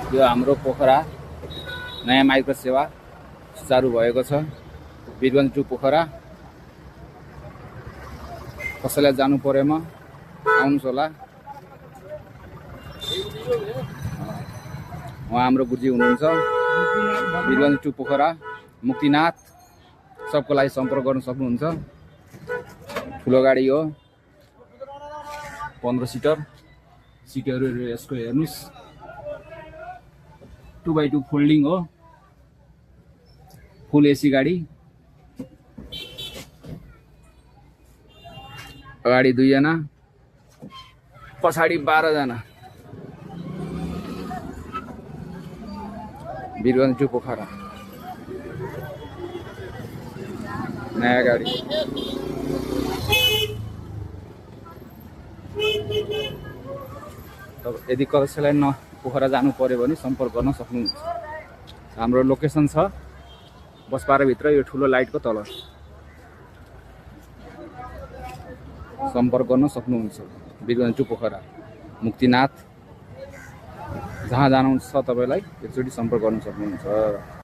यो हाम्रो पोखरा नयाँ माइक्रो सेवा सुचारू भएको छ। वीरगञ्ज टु पोखरा कसैलाई जानु परेमा आउनुहोस् होला। उहाँ हाम्रो गुरुजी हुनुहुन्छ। वीरगञ्ज टु पोखरा मुक्तिनाथ सबको लागि सम्पर्क गर्न सक्नुहुन्छ। ठुलो गाडी हो, 15 सिटर। सिटहरू यसको हेर्नुहोस्, 2x2 फोल्डिङ हो, फुल एसी गाडी। अगाडि 2 जना, पछाडि 12 जना। वीरगञ्ज टु पोखरा नयाँ गाडी। यदि कसैलाई पोखरा जानु पर्यो भने सम्पर्क गर्न सक्नुहुन्छ। हाम्रो लोकेसन छ बसपाराभित्र, यो ठुलो लाइटको तल। सम्पर्क गर्न सक्नुहुन्छ। वीरगञ्ज टु पोखरा मुक्तिनाथ जहाँ जानुहुन्छ तपाईँलाई एकचोटि सम्पर्क गर्न सक्नुहुन्छ।